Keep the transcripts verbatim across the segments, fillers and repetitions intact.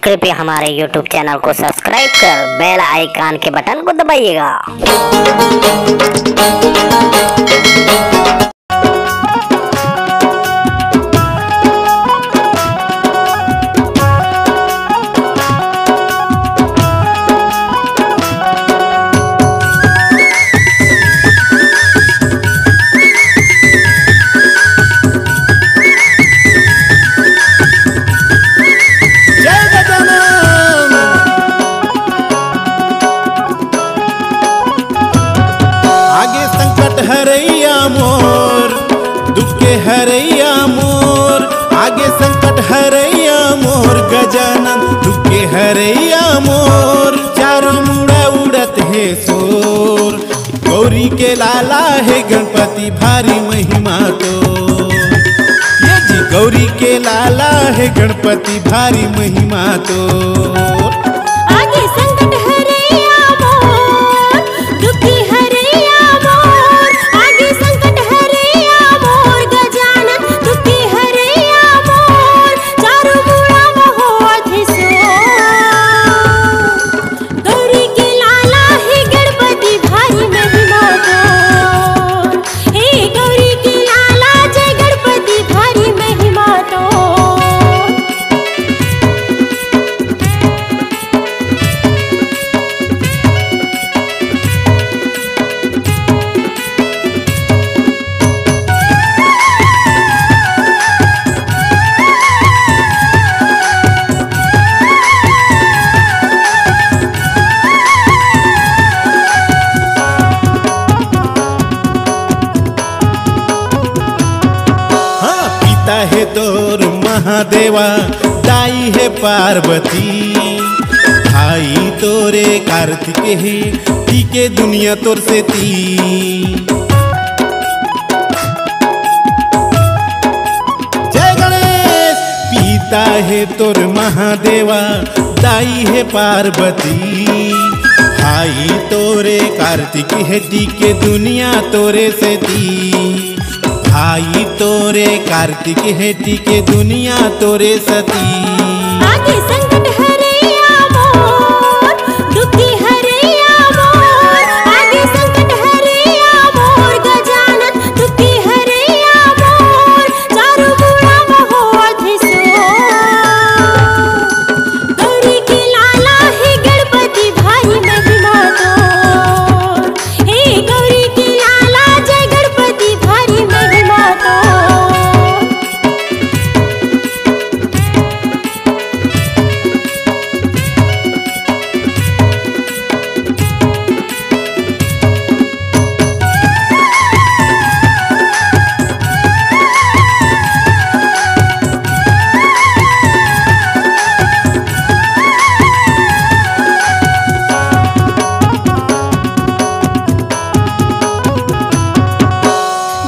कृपया हमारे YouTube channel को सब्सक्राइब कर बेल आइकन के बटन को दबाइएगा। जय गजानन। आगे संकट हरैया मोर, दुख के हरैया मोर, आगे संकट हरैया मोर, गजानन दुख के हरैया मोर, चारों मुड़ा उड़त हे शोर। गौरी के लाला हे गणपति भारी महिमा तो, ये जी गौरी के लाला हे गणपति भारी महिमा तो। आगे संकट हरैया मोर, दुखी हरैया मोर, आगे संकट हरैया मोर, गजानन दुखी हरैया मोर, चारू मुड़ा म होवत हे शोर। गौरी के लाला हे गणपति भारी महिमा तो, हे गौरी के लाला जय गणपति भारी महिमा तो। हाँ, पिता हे तोर महादेवा, दाई हे पार्वती, भाई तोरे कार्तिक हे, टीके दुनिया तोर सेती। जय गणेश। पिता हे तोर महादेवा, दाई हे पार्वती, भाई तोरे कार्तिक हे, टीके दुनिया तोरे सेती। भाई तोरे कार्तिक हे, टीके दुनिया तोरे सती। आगे संकट हरैया मोर, दुखी हरैया मोर, आगे संकट हरैया मोर, गजानन दुखी हरैया मोर, चारू मुड़ा म होवत हे शोर। गौरी के लाला हे गणपति भारी महिमा तो, हे गौरी के लाला जय गणपति भारी महिमा तो।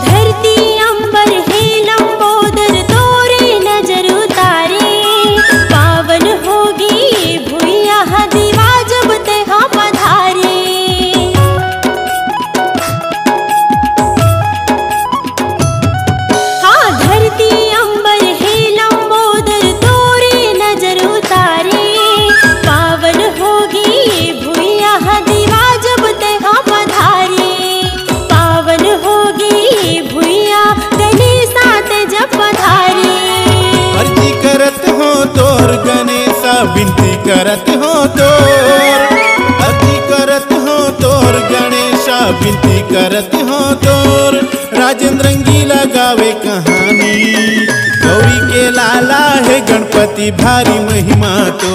धरती अंबर हे लंबोदर तोरे नजर उतारे, पावन होगे भुइयां दिवा जब तेहा पधारे। हाँ, धरती अंबर हे लंबोदर तोरे नजर उतारे, पावन होगे भुइयां दिवा जब तेहा पधारे। पावन होगे भुइयां गणेशा ते जब पधारे। अर्जी करत हों तोर गणेशा, बिनती करत हों तोर, अर्जी करत हों तोर गणेशा, बिनती करत हों तोर। राजेंद्र रंगीला गावे कहानी, गौरी के लाला हे गणपति भारी महिमा तो।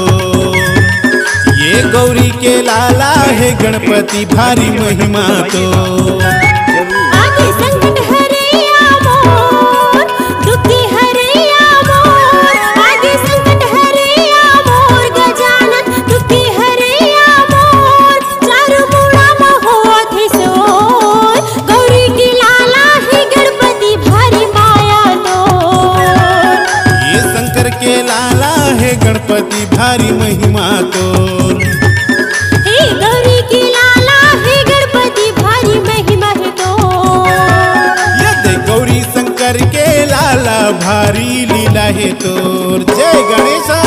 ये गौरी के लाला हे गणपति भारी महिमा तो। आगे संकट हरैया मोर, दुखी हरैया मोर, आगे संकट हरैया मोर, गजानन दुखी हरैया मोर, चारू मुड़ा म होवत हे शोर। गौरी के लाला हे गणपति भारी माया तोर। ये शंकर के लाला हे गणपति भारी महिमा तोर। हे गौरी के लाला हे गणपति भारी महिमा हे तोर। ये दे गौरी शंकर के लाला भारी लीला हे तोर। जय गणेशा।